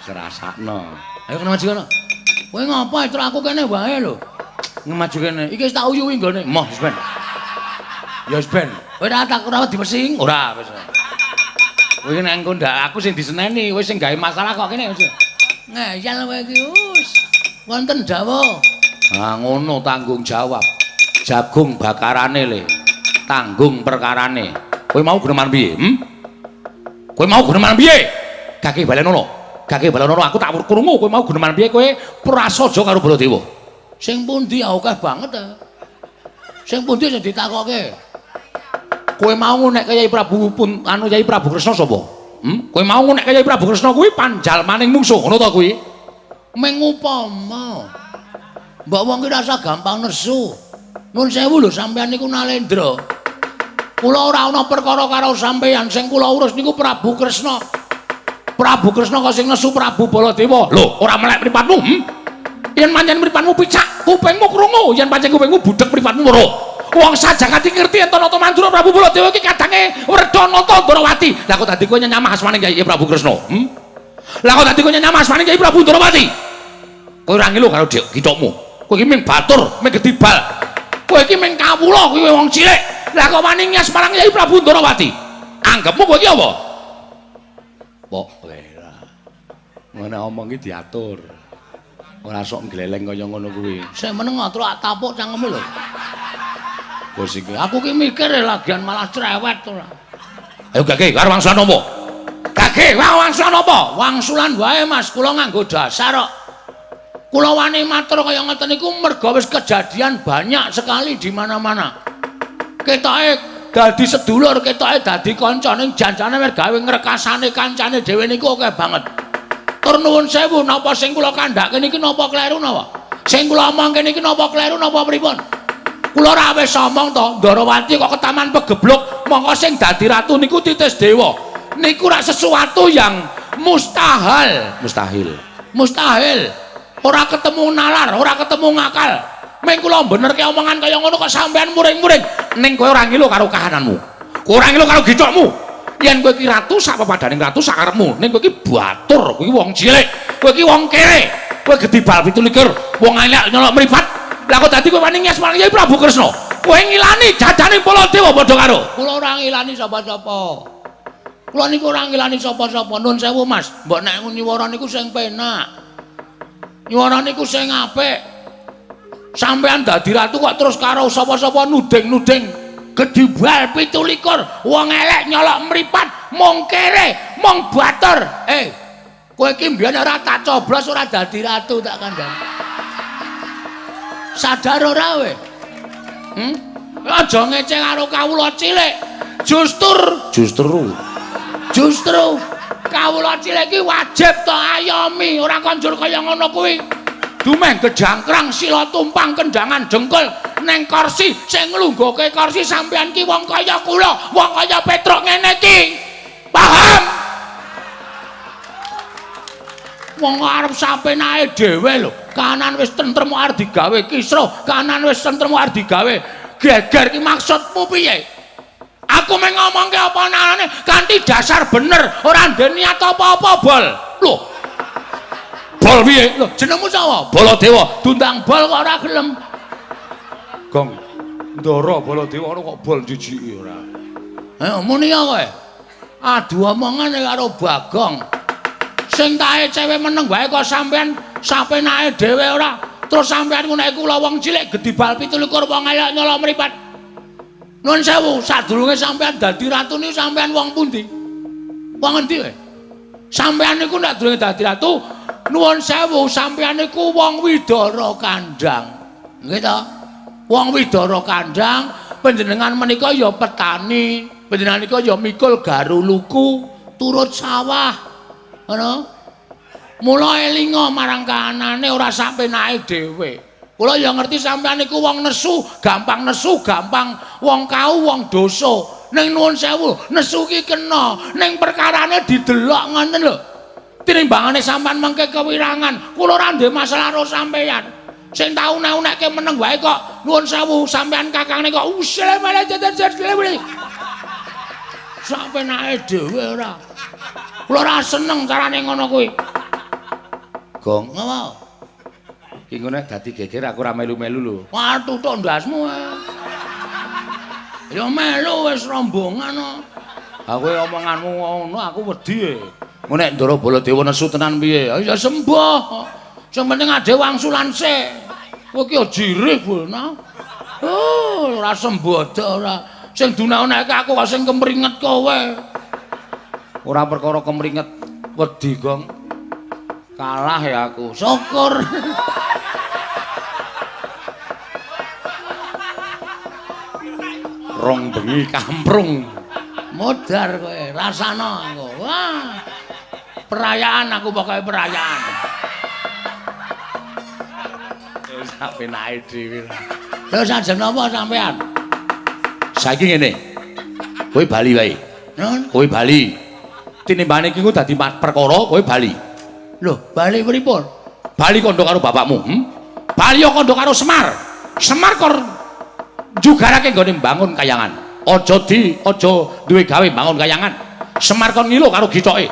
Serasakno. Ayo kena maju kono. Kowe ngapa truk aku kene wae lho. Ngemaju kene. Iki wis tak uyuhi nggone. Moh wis ben. Ya wis ben. Kowe ora tak ora dimesing? Ora wis. Kowe nek engko ndak aku sing diseneni, kowe sing gawe masalah kok kene. Ngeyel kowe iki wis. Wonten dawuh. Ha ngono tanggung jawab. Jagung bakarane le. Tanggung perkarane. Kowe mau greman piye? Hm? Kowe mau greman piye? Gage balenono. Gage balenono aku tak krungu kowe mau greman piye kowe prasaja karo Baladewa. Sing pundi akeh banget ta. Sing pundi sing ditakoke? Kowe mau nek Kyai Prabu pun anu Kyai Prabu Kresna sapa? Hm? Kowe mau nek Kyai Prabu Kresna kuwi panjalmaning mungsuh, ngono ta kuwi? Ming upama. Mbok wong ki rasa gampang nesu. Nun sewu lho sampeyan niku Nalendra. Kula ora ana perkara karo sampeyan, sing kula urus niku Prabu Kresna. Prabu Kresna kok sing nesu Prabu Baladewa. Lho, ora melek mripatmu, hm? Yen pancen mripatmu picak, kupingmu krungu, yen pancen kupingmu budheg mripatmu weruh. Wong sajagati ngerti yen Nata Mandura Prabu Baladewa iki kadange Wredanata Ndrawati. Lah kok dadi kowe nyamah asmane Kyai Prabu Kresna, hm? Lah kok dadi kowe nyamah asmane Kyai Prabu Ndrawati? Kowe ora ngilu karo githokmu. Kowe iki ming batur, ming gedibal. Kowe iki ming kawula, kowe wong cilik. Lah kok wani ngias marang Kyai Prabu Ndrawati? Anggepmu kowe iki apa? Pok ora. Ngono omong iki diatur. Ora sok ngleleng kaya ngono kuwi. Sing meneng truk tapuk cangkemmu lho. Bos iki, aku ki mikir lagian malah cerewet ora. Ayo gage karo wangsulan apa? Gage wangsulan apa? Wangsulan wae Mas, kula nganggo dasar kok. Kula wani matur kaya ngoten niku merga wis kejadian banyak sekali di mana-mana. Ketoke dadi sedulur, ketoke dadi kanca ning janjane wis gawe ngrekasane kancane dhewe niku akeh banget. Tur nuwun sewu napa sing kula kandhake niki napa kleru napa? Sing kula omongke niki napa kleru napa pripun? Kula ora wis omong to, Ndrawati kok ketaman pegebluk, mongko sing dadi ratu niku Titis Dewa. Niku rak sesuatu yang mustahil, mustahil. Mustahil. Ora ketemu nalar, ora ketemu ngakal. Ming kula benerke omongan kaya ngono kok sampean muring-muring. Ning kowe ora ngilu karo kahananmu. Kowe ora ngilu karo githokmu. Yen kowe iki ratu sak pepadaning ratu sakarepmu, ning kowe iki batur, kowe iki wong cilik, kowe iki wong kere, kowe gedibal 27, wong elek nyolok mripat. Lah kok dadi kowe wani ngias marang Kyai Prabu Kresna? Kowe ngilani jajane Baladewa padha karo. Kula ora ngilani sapa-sapa. Kula niku ora ngilani sapa-sapa. Nun sewu Mas, mbok nek nyuwara niku sing penak. Nyuwara niku sing apik. Sampean dadi ratu kok terus karo sapa-sapa nuding-nuding gedibal 27, wong elek nyolok mripat, mung kere, mung batur. Eh, kowe iki mbiyen ora tak coblos ora dadi ratu tak kandhani. Sadar ora kowe? Hm? Aja ngece karo kawula cilik. Justru justru kawula cilik iki wajib to ayomi, ora konjur kaya ngono kuwi. Dumeh gejangkrang sila tumpang kendangan dengkul neng kursi sing nglungguhke kursi sampean ki wong kaya kula, wong kaya Petruk ngene iki. Paham? Wong arep sapenake dhewe lho. Kanan wis tentrem arep digawe kisruh, kanan wis tentrem arep digawe geger ki maksudmu piye? Aku mung ngomongke apa anane kanthi dasar bener, ora ndek niat apa-apa, Bol. Lho. Bol piye? Lho, jenengmu sapa? Baladewa. Diundang bol kok ora gelem. Gong. Ndara Baladewa ngono kok bol jijiki ora. Eh, muni ya kowe. Adu omongan karo Bagong. Sing tae cewe meneng wae kok sampean sapenake dhewe ora. Terus sampean ku nek kula wong cilik gedibal 27 wong elek nyolok mripat. Nuwun sewu, sadurunge sampean dadi ratu niku sampean wong pundi? Wong endi kowe? Sampean niku nek durunge dadi ratu, nuwun sewu, sampean niku wong Widara Kandhang. Nggih to? Wong Widara Kandhang, panjenengan menika ya petani, panjenengan nika ya mikul garuluku, turut sawah. Ngono. Mula elinga marang kahanane ora sapenake dhewe. Kula ya ngerti sampean niku wong nesu, gampang nesu, gampang wong kau, wong dosa. Ning nuwun sewu, nesu ki kena, ning perkarane didelok ngoten lho. Tinimbangane sampean mengke kewirangan, kula ora ndek masalah karo sampean. Sing tau unek-unekke meneng wae kok nuwun sewu sampean kakangne kok usile malah jajan. Sapenake dhewe ora. Kula ora seneng carane ngono kuwi. Bagong. Ngopo? Ki engko nek dadi geger aku ora melu-melu lho. Wah, tutuk ndasmu. Ya melu wis rombongan kok. Ha kowe omonganmu ngono aku wedi e. Engko nek Ndara Baladewa nesu tenan piye? Ya sembuh. Sing penting ade wangsulan sik. Kowe ki jirih, Bulna. Oh, ora sembodo ora. Sing dunake aku kok sing kemringet kowe. Ora perkara kemringet wedi, Gong. Kalah ya aku. Syukur. Rong bengi kamprung. Modar kowe, rasana aku. Wah. Perayaan aku pokoke perayaan. Wis sak penake dhewe. Terus ajeng napa sampean? Saiki ngene. Kowe bali wae. Nun, kowe bali. Tinimbane iki ku dadi perkara kowe bali. Lho, bali pripun? Bali kandha karo bapakmu, hm? Bali kandha karo Semar. Semar kor jugarake nggone mbangun kayangan. Aja di, aja duwe gawe mbangun kayangan. Semar kon ngilo karo githoke.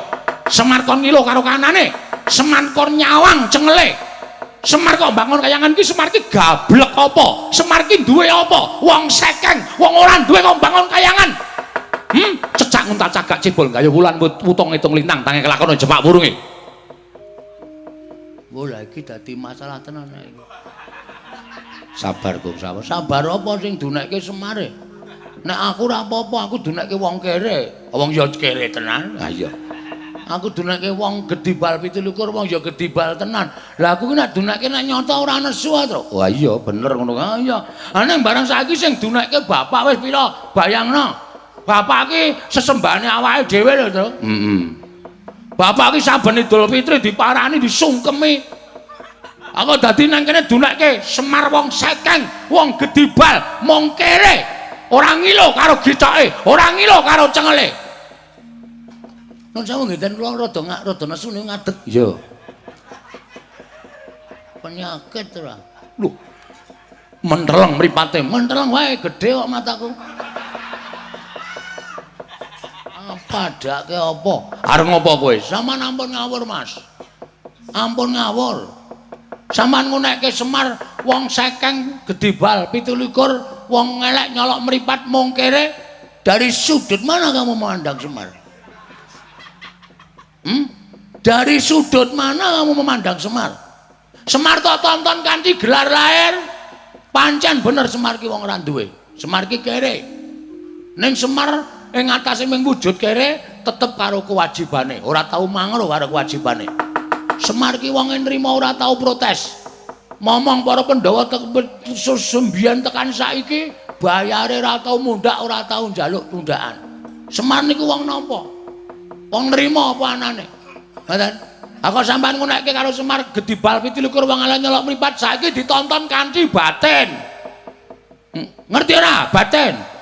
Semar kon ngilo karo kanane. Semar kon nyawang cengele. Semar kok mbangun kayangan ki Semar ki gablek apa? Semar ki duwe apa? Wong sekeng, wong ora duwe kok mbangun kayangan. Cecak nguntal cagak cebol gayo wulan wutong ngitung lintang tange kelakon jepak wurunge. Wah, lha iki dadi masalah tenan iki. Sabar, Gong, sabar. Sabar apa sing dunekke Semare? Nek aku ora apa-apa, aku dunekke wong kere. Wong ya kere tenan. Ha iya. Aku dunekke wong gedhi bal 27, wong ya gedhi bal tenan. Lah aku ki nek dunekke nek nyata ora nesu to. Wah iya bener ngono. Ha iya. Ha ning barang saiki sing dunekke bapak wis pira? Bayangno. Bapak ki sesembahane awake dhewe lho, Tru. Heeh. Bapak ki saben Idul Fitri diparani disungkemi. Aku dadi nang kene dunekke Semar wong sekeng, wong gedhi bal, mung kere. Ora ngilo karo githoke, ora ngilo karo cengele. Nun sewu nggih, den kula rada nesu niku ngadeg. Iya. Penyakit ora. Lho. Menteleng mripate, menteleng wae gedhe kok mataku. Apa dake apa? Arep ngopo kowe? Sampeyan ampun ngawur, Mas. Ampun ngawur. Sampeyan ngunekke Semar wong sekeng gedhe bal 27, wong elek nyolok mripat mung kere. Dari sudut mana kamu memandang Semar? Dari sudut mana kamu memandang Semar? Semar tok tonton kanthi gelar lahir. Pancen bener Semar ki wong ora duwe. Semar ki kere. Ning Semar ing atase ming wujud kere tetep karo kewajibane, ora tau mangro karo kewajibane. Semar ki wong nrimo ora tau protes. Momong para Pandhawa sembiyen tekan saiki bayare ora tau mundhak, ora tau njaluk tundaan. Semar niku wong napa? Wong nrimo apa anane? Ngoten. Aku sampean ngunekke karo Semar gedhi bal 27 wong ala nyelok mripat saiki ditonton kanthi batin. Ngerti ora? Batin.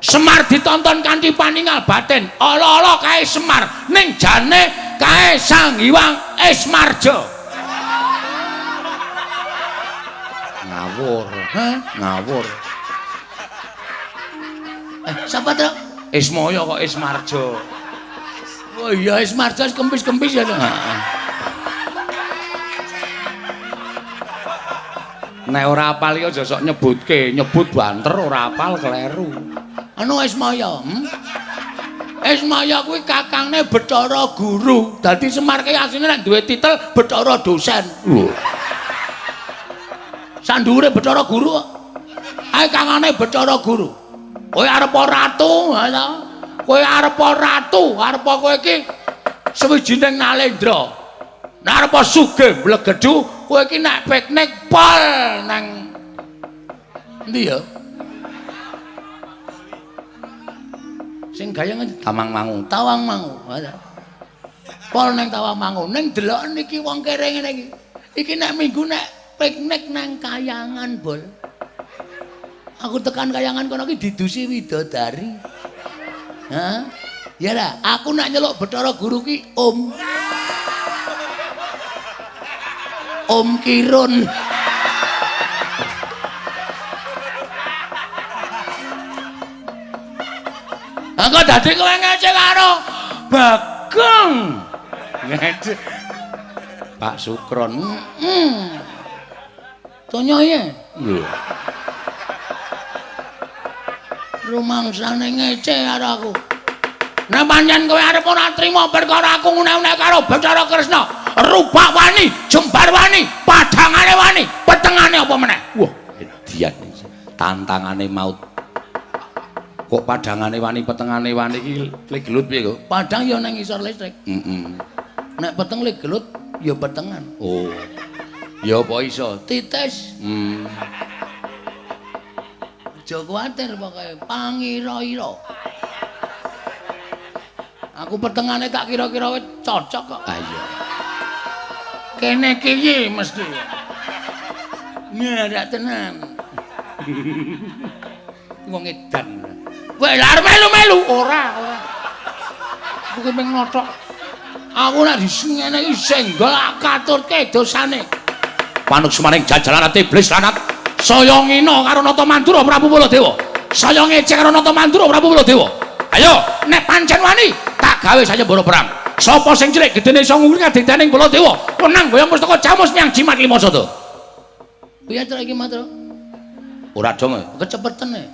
Semar ditonton kanthi paningal batin. Ala-ala kae Semar ning jane kae Sang Hyang Ismarja. Ngawur, ha? Ngawur. Sapa to? Ismaya kok Ismarja. Oh iya Ismarja kempis-kempis ya to. Heeh. Nek ora apal iki aja sok nyebutke, nyebut banter ora apal kleru. Anu Ismaya, Ismaya kuwi kakangne Bathara Guru. Dadi Semar ki asline nek duwe titel Bathara Dosen. Lho. Sandhuwure Bathara Guru kok. Ae kakangane Bathara Guru. Kowe arep ratu, ha ta? Kowe arep ratu, arep kowe iki sewijining nalendra. Nek arep sugih mblegedhu, kowe iki nek piknik pol nang endi ya? Sing gayeng Tawangmangu, Tawangmangu. Pol nang Tawangmangu, ning deloken iki wong kere ngene iki. Iki nek minggu nek piknik nang Kayangan, Bol. Aku tekan Kayangan kono iki didusi widodari. Hah? Ya lah, aku nek nyeluk Bathara Guru ki Om. Om Kirun. Aku dadi kowe ngece karo Bagong. Ngece. Pak Sukron. Heeh. Tonya ye. Lho. Rumangsane ngece karo aku. Nek pancen kowe arep ora trima perkara aku ngune-une karo Bathara Kresna, rubak wani, jembar wani, padhangane wani, petengane apa meneh? Wah, edian tantangane maut. Kok padhangane wani, petengane wani iki le gelut piye kok? Padhang ya nang ngisor listrik. Heeh. Nek peteng le gelut ya petengan. Oh. Ya apa iso? Titis. Aja kuwatir pokoke pangira-ira. Aku petengane tak kira-kira wis cocok kok. Ha iya. Kene iki mesti. Ngerak tenan. Wong edan. Kowe lha arep melu-melu ora, ora. Aku ki mung ngothok. Aku nek disengene iki senggol katurke dosane. Panuksmaning jajalan iblis lanat saya ngina karo Nata Mandura Prabu Baladewa. Saya ngece karo Nata Mandura Prabu Baladewa. Ayo, nek pancen wani tak gawe sayembara perang. Sapa sing cilik gedene iso ngungkuri kadedaning Baladewa, wenang boyong pustaka Jamus nyang Jimat Lima Sada. Piye cara iki, Matra? Ora dong, kecepeten e.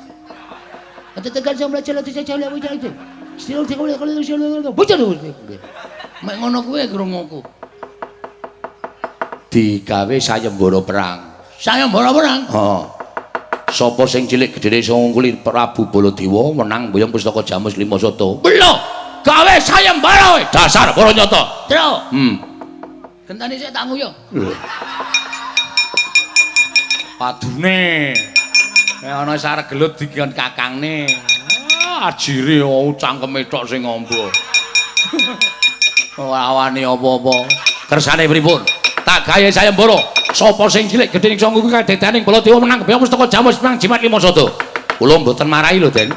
Mek ngono kuwi krunguku. Digawe sayembara perang. Sayembara perang? Heeh. Sapa sing cilik gedene iso ngungkuli Prabu Baladewa menang boyong pustaka Jamus Lima Sada. Lho, gawe sayembara kowe. Dasar para nyata. Tro. Gentane sik tak nguyuh. Lho. Padune. Nek ana sarep gelut dikon kakangne. Ajire cangkeme tok sing ngombo. Ora wani apa-apa. Kersane pripun? Tak gawe sayembara. Sapa sing cilik gedhe iso ngungkuli kadedaning Baladewa menang boyong pustaka Jamus menang Jimat Lima Sada. Kula mboten marahi lho, Den.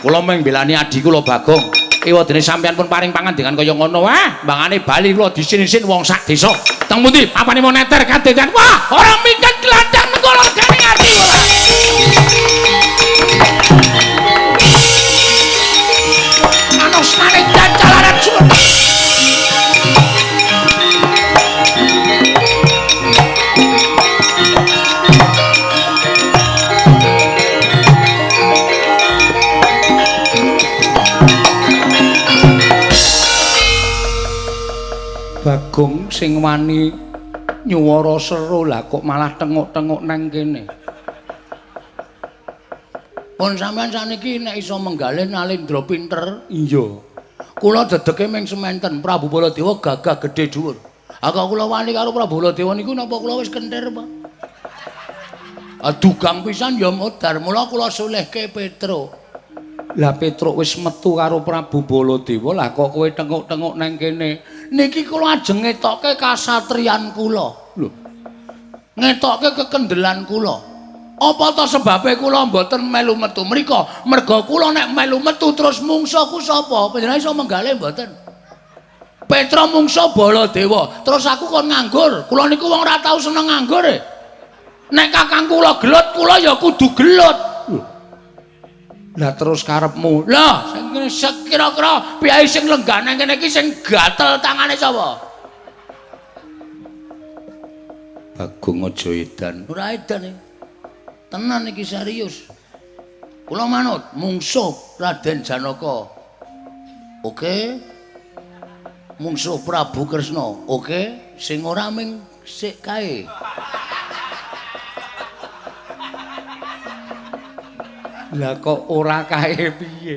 Kula mung mbelani adi kula Bagong. Ewadene sampeyan pun paring pangandikan kaya ngono. Wah, mbangane bali kula disin-isin wong sak desa. Teng pundi papane moneter kadedan? Wah, ora miket glandang mengko regane ati ora. Manusmane jajalaran suwun. Bagong sing wani nyuwara seru lah kok malah tenguk-tenguk nang kene. Pun sampean saniki nek iso menggalih Nalendra pinter. Iya. Kula dedeke ming sementen Prabu Baladewa gagah gedhe dhuwur. Ha kok kula wani karo Prabu Baladewa niku napa kula wis kentir apa? Dugang pisan ya modar, mula kula sulehke Petruk. Lah Petruk wis metu karo Prabu Baladewa, lah kok kowe tenguk-tenguk nang kene? Niki kula ajeng ngetokke kasatriyan kula. Lho. Ngetokke kekendelan kula. Apa ta sebabe kula mboten melu metu mriko? Merga kula nek melu metu terus mungsuhku sapa? Panjenengan iso menggalih mboten? Petruk mungsuh Baladewa, terus aku kon nganggur. Kula niku wong ora tau seneng nganggur e. Nek kakang kula gelut, kula ya kudu gelut. Lho. Lah terus karepmu? Lah sing kira-kira piyai sing lenggah nang kene iki sing gatel tangane sapa? Bagong aja edan. Ora edan iki. Tenan iki serius. Kula manut mungsuh Raden Janaka. Oke. Mungsuh Prabu Kresna. Oke, sing ora ming sik kae. Lah kok ora kae piye?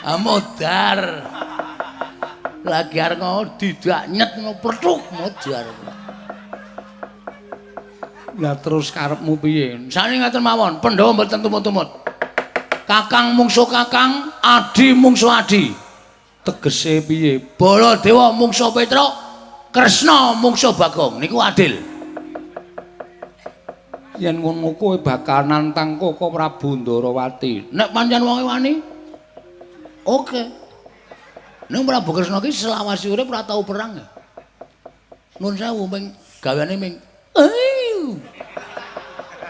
Ah modar. Lagi arep ngono didak nyet ngono perthuk modar. Lah terus karepmu piye? Sane ngaten mawon, Pandhawa mboten tumut-tumut. Kakang mungsuh kakang, adi mungsuh adi. Tegese piye? Baladewa mungsuh Petruk, Kresna mungsuh Bagong. Niku adil. Yen ngono kowe bakal nantang Koko Prabu Ndarawati. Nek pancen wonge wani, oke. Ning Prabu Kresna ki selawase urip ora tau perang. Nun sewu ming gaweane ming ayo.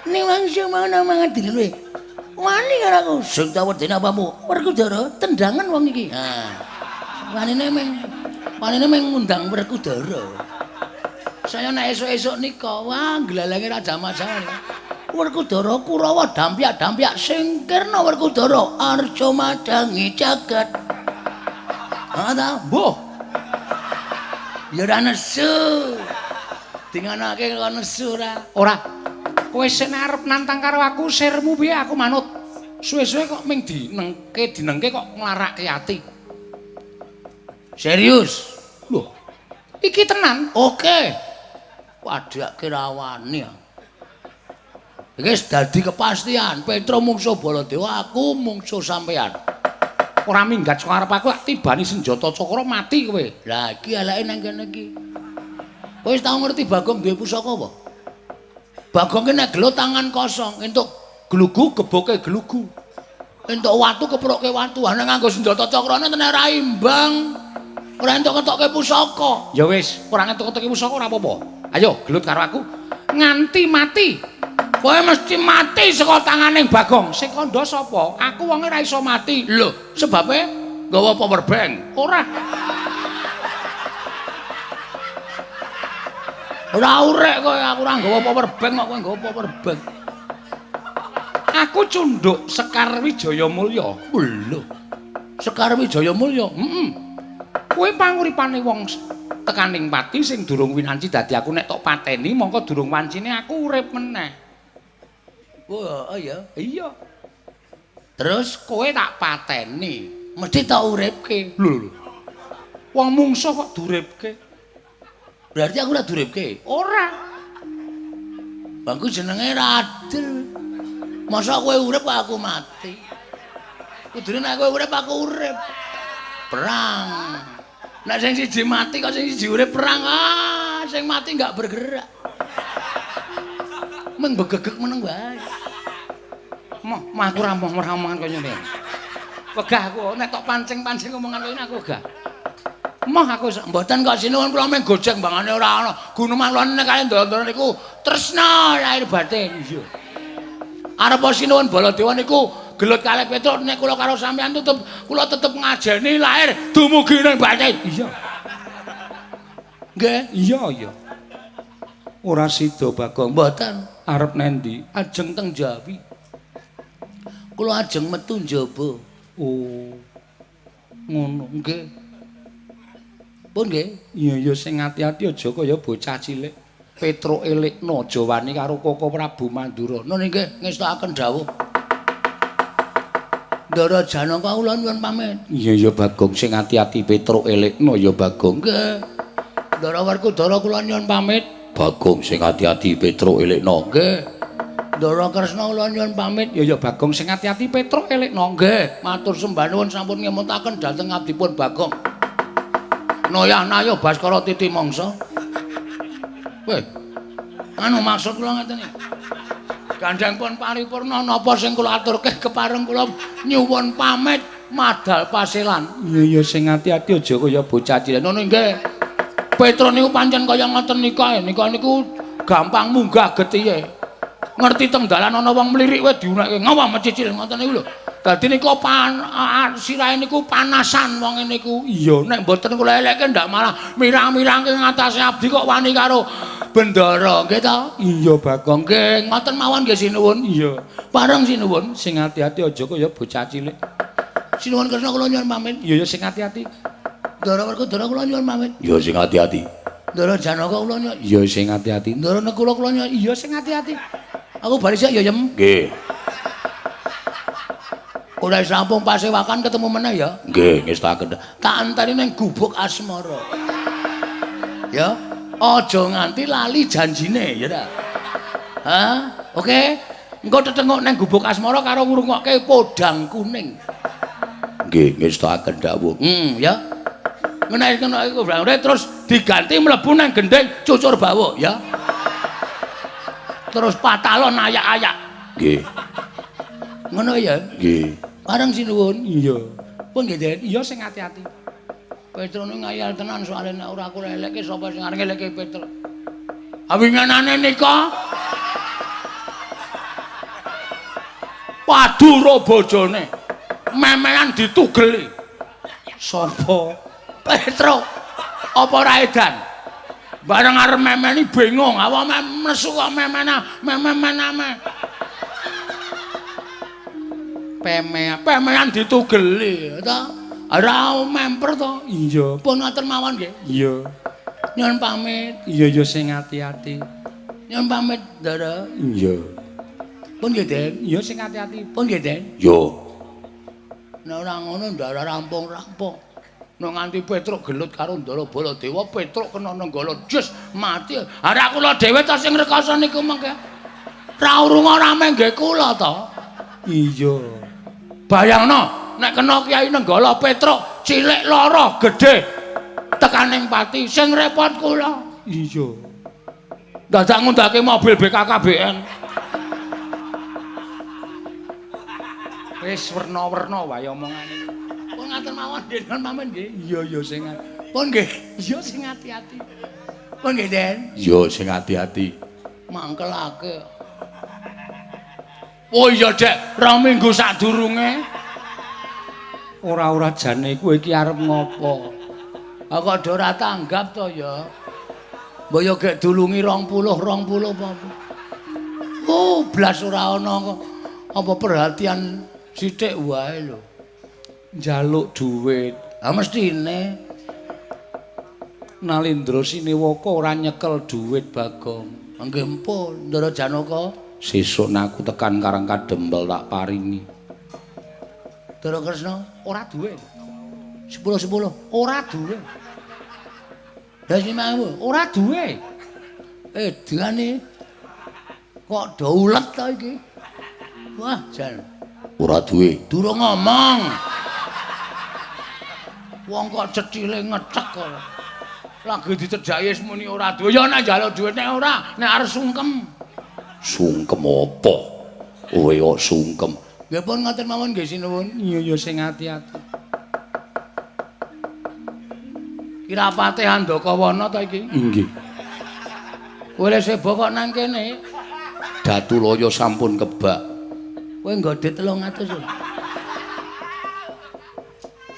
Ning langsung mana mangan dhewe. Wani karo aku. Sing tak wedeni apamu? Werkudara tendangan wong iki. Ha. Wanine ming ngundang Werkudara. Saya nek esuk-esuk nika, wah glelenge ra jamah-jamah. Werkudara Kurawa dampyak-dampyak singkirna Werkudara arca madangi jagat. Ha ta? Mbuh. Ya ora nesu. Dinganake kok nesu ora? Ora. Kowe sing arep nantang karo aku sirmu piye aku manut. Suwe-suwe kok ming dinengke dinengke kok nglarake ati. Serius? Lho. Iki tenan. Oke. Padhake rawani. Iki wis dadi kepastian, Petro mungsuh Baladewa, aku mungsuh sampean. Ora minggat saka arep aku tak tibani senjata cakra mati kowe. Lah iki eleke nang kene iki. Kowe wis tau ngerti Bagong duwe pusaka apa? Bagong ki nek gelut tangan kosong, entuk Glugu geboke glugu. Entuk watu keproke watu, ana nganggo senjata cakrane tenan ora imbang. Ora entuk ketoke pusaka. Ya wis, ora entuk ketoke pusaka ora apa-apa. Ayo gelut karo aku nganti mati. Kowe mesti mati saka tangane Bagong. Sing kandha sapa? Aku wonge ora iso mati. Lho, sebabe nggawa power bank. Ora. Ora urek kowe, aku ora nggawa power bank kok kowe nggawa power bank. Aku cunduk Sekar Wijaya Mulya. Lho. Sekar Wijaya Mulya. Heeh. Kowe panguripane wong tekaning pati sing durung winanci dadi aku nek tok pateni mongko durung wancine aku urip meneh. Wah, iya. Iya. Terus kowe tak pateni, mesti tak uripke. Lho lho. Wong mungsuh kok duripke. Berarti aku ora duripke? Ora. Bangku jenenge ra adil. Masa kowe urip kok aku mati? Kudune nek kowe urip aku urip. Perang. Nek sing siji mati kok sing siji urip perang. Ah, sing mati enggak bergerak. Meng begegek meneng wae. Moh, mah aku ora moh omongan kaya ngene. Wegah aku nek tok pancing-pancing omongan kaya ngene aku wegah. Moh aku mboten kok sinuwun kula mung gojek mbangane ora ana. Guneman kula nek kaya ndara-ndara niku tresna lahir batin. Iya. Arep sinuwun Baladewa niku gelut kalih Petruk nek kula karo sampean tetep kula tetep ngajeni lahir dumugi ning batin. Iya. Nggih. Iya, iya. Ora sida Bagong. Mboten. Arep nendi? Ajeng teng Jawi. Kula ajeng metu njaba. Oh. Ngono. Nggih. Pun nggih. Iya ya sing ati-ati aja kaya bocah cilik. Petruk elekno aja wani karo Koko Prabu Mandura. Nun nggih ngestokaken dawuh. Ndara Janaka kula nyuwun pamit. Iya ya Bagong sing ati-ati Petruk elekno ya Bagong. Nggih. Ndara Werkudara kula nyuwun pamit. Bagong sing ati-ati Petruk elekno. Nggih. Ndara Kresna kula nyuwun pamit. Ya ya Bagong sing ati-ati Petruk elekno. Nggih, matur sembah nuwun sampun ngemutaken dhateng abdipun Bagong. Noyah nayo Baskara titi mangsa. Weh. Anu maksud kula ngeten iki. Gandheng pun paripurna napa sing kula aturke kepareng kula nyuwun pamit madal paselan. Iya ya sing ati-ati aja kaya bocah cilik. Ngono nggih. Petro niku pancen kaya ngoten nika, nika niku gampang munggah getihe. Ngerti teng dalan ana wong mlirik wae diunekke ngawah mecicil ngoten niku lho. Dadi niku sirahe niku panasan wong niku. Iya, nek mboten kula elekke ndak malah mirang-mirangke ngatasé abdi kok wani karo bendara, nggih ta? Iya, Bagong. Nggih, ngoten mawon nggih sinuwun. Iya. Pareng sinuwun. Sing ati-ati aja kaya bocah cilik. Sinuwun Kresna kula nyuwun pamit. Iya, ya sing ati-ati. Ndara Werkudara kula nyuwun pamit. Iya, sing ati-ati. Ndara Janaka kula nyuwun. Iya, sing ati-ati. Ndara Nekula kula nyuwun. Iya, sing ati-ati. Aku bali sik ya, Yem. Nggih. Ora rampung pasewakan ketemu meneh ya. Nggih, ngestaken. Tak enteni ning gubuk asmara. Ya, aja nganti lali janjine ya ta. Hah? Oke. Engko tetenguk ning gubuk asmara karo ngrungokke podang kuning. Nggih, ngestaken dawuh. Ya. Ngenek-ngenek iku terus diganti mlebu nang gendeng cucur bawuk ya. Terus patalon ayak-ayak. Nggih. Ngono ya? Nggih. Pareng sinuwun. Iya. Pun nggih, Den. Iya sing ati-ati. Petro niku ngayal tenan soalé nek ora aku lelekke sapa sing arep ngeleke Petro. Awinganane nika padu ro bojone. Memean ditugeli. Sapa? Petro. Apa ora edan? Bareng arep memeni bingung, awak nesu kok memena, memen. Pemean ditugeli to. Ora memper to. Iya. Pun ngoten mawon nggih. Iya. Nyuwun pamit. Iya ya sing ati-ati. Nyuwun pamit, Ndara. Iya. Pun nggih, Den. Iya sing ati-ati. Pun nggih, Den. Yo. Nek ora ngono Ndara rampung-rampung. Nek nganti Petruk gelut karo Ndara Baladewa, Petruk kena Nenggala jus mati. Ora kula dhewe ta sing rekasa niku mengke. Ra urung ora mengge kula to. Iya. Bayangno nek kena Kyai Nenggala Petruk cilik lara gedhe tekaning pati sing repot kula. Iya. Dadak ngundake mobil BKKBN. Wis werna-werna wae omongane. Pun ngaten mawon nggih, nuwun pamit nggih. Iya ya sing pun nggih. Iya sing ati-ati. Pun nggih, Den. Iya sing ati-ati. Mangkelake. Oh iya, Dek, 2 minggu sadurunge. Ora-ora jane kowe iki arep ngopo? Ah kok do ora tanggap to ya. Mbok yo gek dulungi 20 20 apa. Oh, blas ora ana kok. Apa perhatian sithik wae lho. Njaluk dhuwit. Ah mestine Nalindra Sinewaka ora nyekel dhuwit, Bagong. Nggih empun, Ndara Janaka. Sesuk nek aku tekan Karang Kadempel tak paringi. Ndara Kresna ora duwe. 10-10 ora duwe. Lah 5.000 ora duwe. Edane kok do ulet to iki. Wah, jan. Ora duwe. Durung ngomong. Wong kok cethile ngecek kok. Lagi dicedhaki wis muni ora duwe. Ya nek njaluk duit nek ora, nek arep sungkem. Sungkem apa? Kowe kok sungkem. Nggih pun ngoten mawon nggih sinuwun. Iya ya sing ati-ati. Kirapate Handakawana ta iki? Inggih. Kowe lek sebo kok nang kene. Datulaya sampun kebak. Kowe nggodhe 300 lho.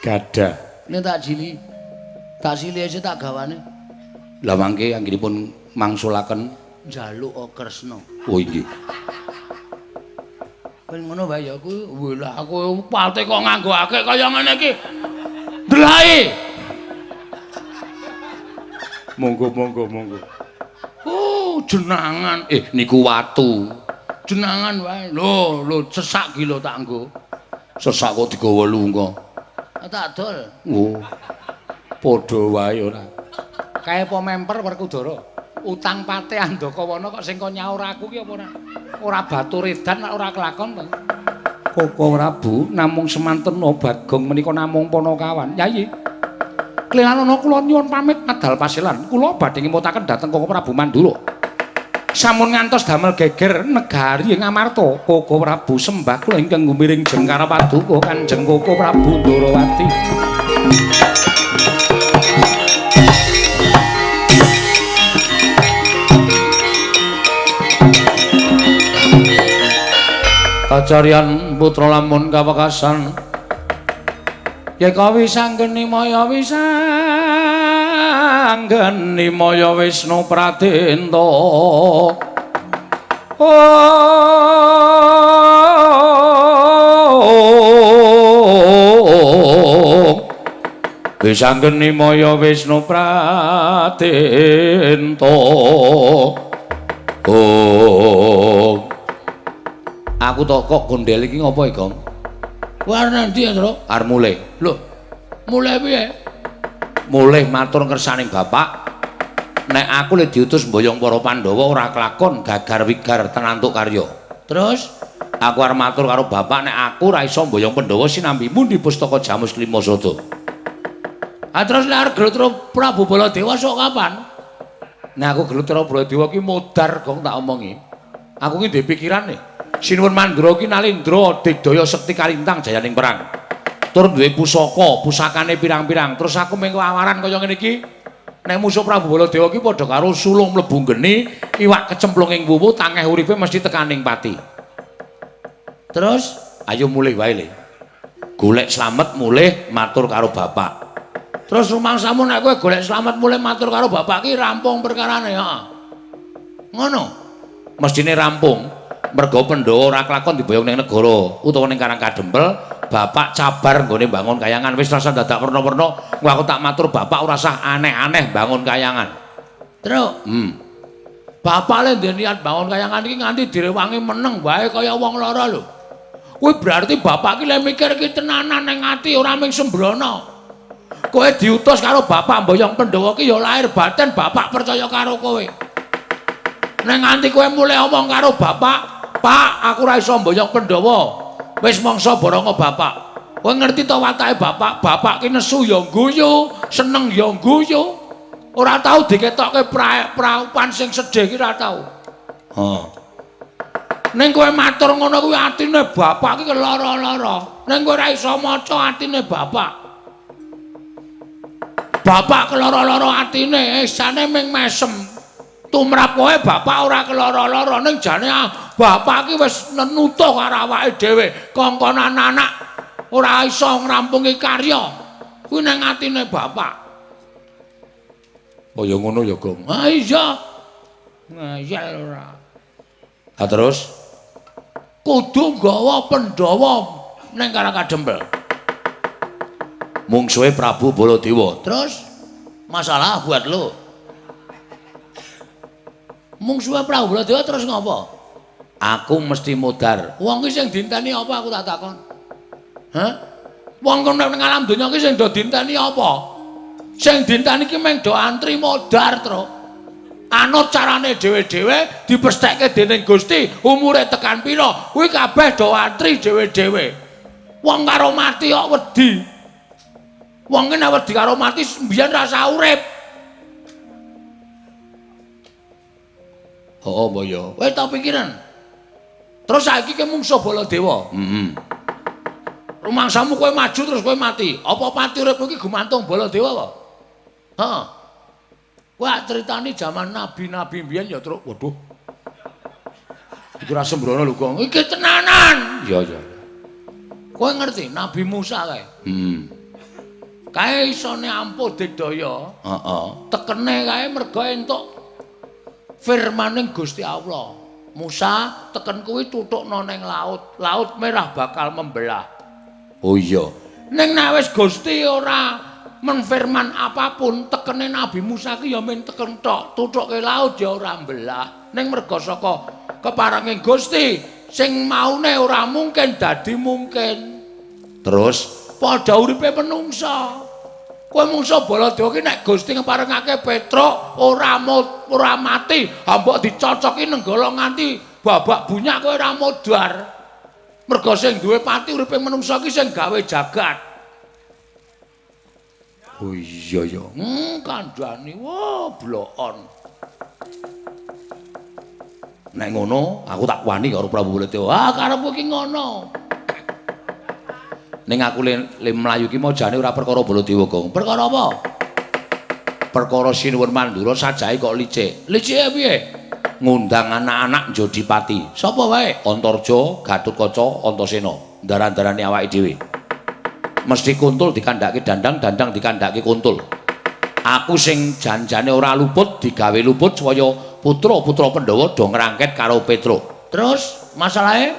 Gadah. Nek tak jili. Tak sili aja tak gawane. Lah mangke anggenipun mangsulaken njaluk Kresna. Oh inggih. Ben ngono wae ya kuwi. Lah aku pate kok nganggo akeh kaya ngene iki. Delai. Monggo monggo monggo. Oh, jenangan. Niku watu. Jenangan wae. Lho, lho sesak ki lho tak nggo. Sesak kok digawa lunga. Tak dol. Oh. Padha wae ora. Kae apa memper Werkudara? Utang pate Handakawana kok sing kok nyaur aku ki apa ora? Ora batur edan ora kelakon to. Koko Prabu namung semantena Bagong menika namung panakawan. Yayi. Klenanana kula nyuwun pamit medal pasilan. Kula badhe ngemutaken dhateng Koko Prabu Mandura. Sampun ngantos damel geger negari ing Amarta. Koko Prabu sembah kula ingkang gumiring jengkara paduka Kanjeng Koko Prabu Ndorowati. Kacarian putra lamun kawekasan Yeka wisanggeni maya wisanggeni maya Wisnu Pradenta. Oh wisanggeni maya Wisnu Pradenta. Oh aku tok kok gondel iki ngopo iki, Gong? Kowe arep nang ndi, Tru? Arep mulih. Lho, mulih piye? Mulih matur ngersaning bapak. Nek aku le diutus mboyong para Pandhawa ora kelakon gagar wigar tenantuk karya. Terus aku arep matur karo bapak nek aku ora iso mboyong Pandhawa sinambi mundi pustaka Jamus Lima Sada. Ah terus nek arep gelut karo Prabu Baladewa sok kapan? Nek aku gelut karo Baladewa ki modar, Gong, tak omongi. Aku ki duwe pikiran nih. Sinuwun Mandura ki Nalindra digdaya sekti kalintang jayaning perang. Tur duwe pusaka, pusakane pirang-pirang. Terus aku mengko awaran kaya ngene iki. Nek musuh Prabu Baladewa ki padha karo sulung mlebu geni, iwak kecemplung ing wuwu, tangeh uripe mesti tekaning pati. Terus ayo mulih wae le. Golek slamet mulih matur karo bapak. Terus rumangsamu nek kowe golek slamet mulih matur karo bapak ki rampung perkarane, heeh. Ngono. Mestine rampung. Mergo Pandhawa ora kelakon diboyong ning negara utawa ning Karang Kadempel, bapak cabar nggone bangun kayangan wis rasa dadak werna-werna. Engko aku tak matur bapak ora sah aneh-aneh bangun kayangan. Truk. Bapak le ndek niat bangun kayangan iki nganti direwangi meneng wae kaya wong lara lho. Kuwi berarti bapak ki le mikir ki tenanan ning ati ora mung sembrono. Kowe diutus karo bapak mboyong Pandhawa ki ya lahir batin bapak percaya karo kowe. Nek nganti kowe mulih omong karo bapak, "Pak, aku ora iso mboyong Pandhawa." Wis mangsa borongo bapak. Kowe ngerti to watake bapak? Bapak ki nesu ya guyu, seneng ya guyu. Ora tau diketokke praupan sing sedih ki ora tau. Heeh. Ning kowe matur ngono kuwi atine bapak ki lara-lara. Ning kowe ora iso maca atine bapak. Bapak kelara-lara atine, isane ming mesem. Tumrap kowe bapak ora kelara-lara ning jane bapak ki wis nenutuh karo awake dhewe, kongkonan anak ora iso ngrampungi karya. Kuwi ning atine bapak. Oh ya ngono ya, Gong. Ha iya. Ngeyel ora. Ha terus kudu nggawa Pandhawa ning Karang Kadempel. Mungsuhe Prabu Baladewa. Terus masalah buat lo. Mungsuhe Prabu Baladewa terus ngopo? Aku mesti modar. Wong ki sing dinteni apa aku tak takon? Hah? Wong kono ning alam donya ki sing do dinteni apa? Sing dinteni ki mung do antri modar, Truk. Anut carane dhewe-dhewe dipesthekke dening Gusti, umure tekan pira, kuwi kabeh do antri dhewe-dhewe. Wong karo mati kok wedi. Wong ki nek wedi karo mati mbiyen rasa urip. Heeh, mbok ya. Kowe tau pikiran. Terus saiki ki mungsuh Baladewa. Heeh. Rumangsamu kowe maju terus kowe mati. Apa pati uripmu iki gumantung Baladewa apa? Heeh. Kowe critani jaman nabi-nabi mbiyen ya, Truk. Waduh. Iki ora sembrono lho, Gong. Iki tenanan. Iya, iya. Kowe ngerti Nabi Musa kae? Heeh. Kae isone ampuh digdaya. Heeh. Tekene kae mergo entuk firmaning Gusti Allah. Musa teken kuwi tutukna ning laut. Laut merah bakal membelah. Oh iya. Ning nek wis Gusti ora menfirman apapun, tekene Nabi Musa ki ya men teken tok, tutuke laut ya ora mbelah. Ning merga saka keparenge Gusti sing maune ora mungkin dadi mungkin. Terus padha uripe menungsa. Kowe mungsa Baladewa ki nek Gusti ngeparengake Petruk ora ora mati, mbok dicocoki nenggala nganti babak bunyak kowe ora modar. Merga sing duwe pati uripe menungsa ki sing gawe jagat. Oh iya ya. Kandhani wah blokon. Nek ngono aku tak wani karo Prabu Baladewa. Ah karepku ki ngono. Ning aku le mlayu ki mau jane ora perkara Baladewa, Gong. Perkara apa? Perkara Sinuwun Mandura sajahe kok licik. Licike piye? Ngundang anak-anak njodi pati. Sapa wae? Antarja, Gatotkaca, Antasena. Ndaran-ndarane awake dhewe. Mesti kuntul dikandhake dandang, dandang dikandhake kuntul. Aku sing janjane ora luput digawe luput supaya putra-putra Pandhawa do ngrangket karo Petruk. Terus masalahe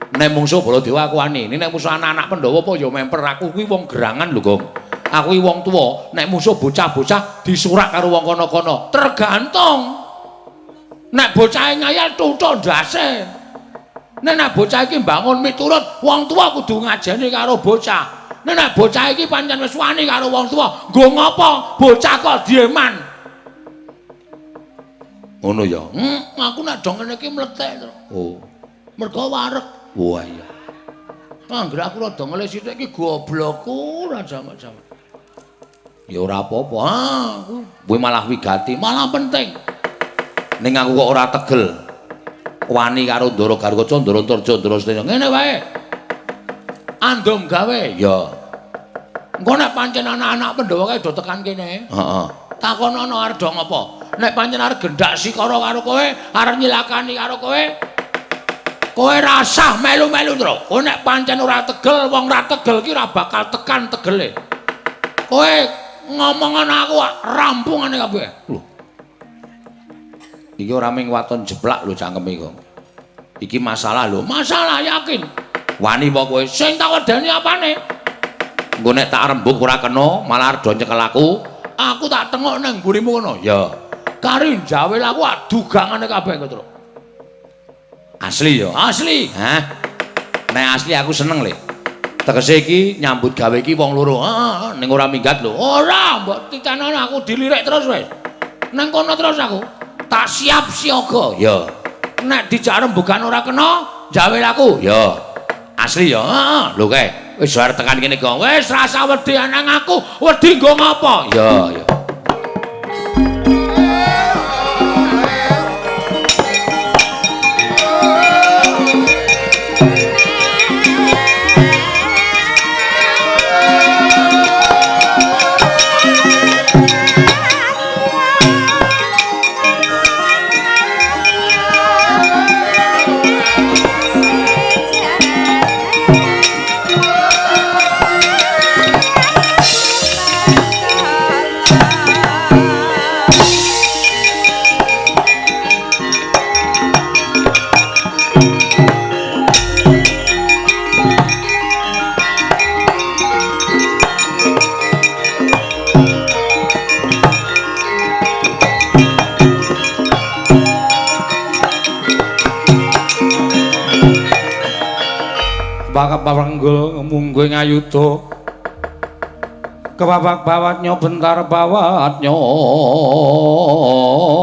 nek mungsuh Baladewa aku wani. Nek mungsuh anak-anak Pandhawa apa ya memper aku kuwi wong gerangan lho, Gong. Aku kuwi wong tuwa, nek mungsuh bocah-bocah disurak karo wong kono-kono. Tergantung. Nek bocahe ngayal tutuk ndase. Nek bocah iki mbangun miturut, wong tuwa kudu ngajeni karo bocah. Nek bocah iki pancen wis wani karo wong tuwa, nggo ngopo bocah kok dieman? Ngono ya. Aku nek do ngene iki mlethek. Oh. Mergo wareg. Wah iya. Anggere aku rada ngelih sithik iki goblokku ora jamak-jamak. Ya ora apa-apa. Ah, kuwi malah wigati, malah penting. Ning aku kok ora tegel. Wani karo Ndara Garkaca, Ndara Antarja, Ndara Sena. Ngene wae. Andom gawe. Ya. Engko nek pancen anak-anak Pandhawa kae do tekan kene. Heeh. Takonono arep do ngopo? Nek pancen arep gendak sikara karo kowe, arep nyilakani karo kowe, kowe rasah melu-melu, Tru. Kowe nek pancen ora tegel, wong ora tegel ki ora bakal tekan tegele. Kowe Ngomongan aku rampungane kabeh. Lho. Iki ora mung waton jeplak lho cangkeme kok. Iki masalah lho, masalah yakin. Wani apa kowe? Sing tak wedeni apane? Engko nek tak rembug ora kena, malah arep nyekel aku. Aku tak tengok nang mburimu ngono. Ya. Kari njawil aku dugangane kabeh Petruk. Asli ya? Asli. Hah? Nek asli aku seneng le. Tegese iki nyambut gawe iki wong loro. Heeh, ning ora minggat lho. Ora, mbok titenono aku dilirik terus wis. Nang kono terus aku. Tak siap siaga. Ya. Nek dijak rembugan ora kena, njawil aku. Ya. Asli ya. Heeh. Lho kae, wis arep tekan kene kok. Wis rasa wedi nang aku, wedi nggo ngapa? Ya, ya. Papanggul mungguh ngayuda kebabak bawatnya bentar bawatnya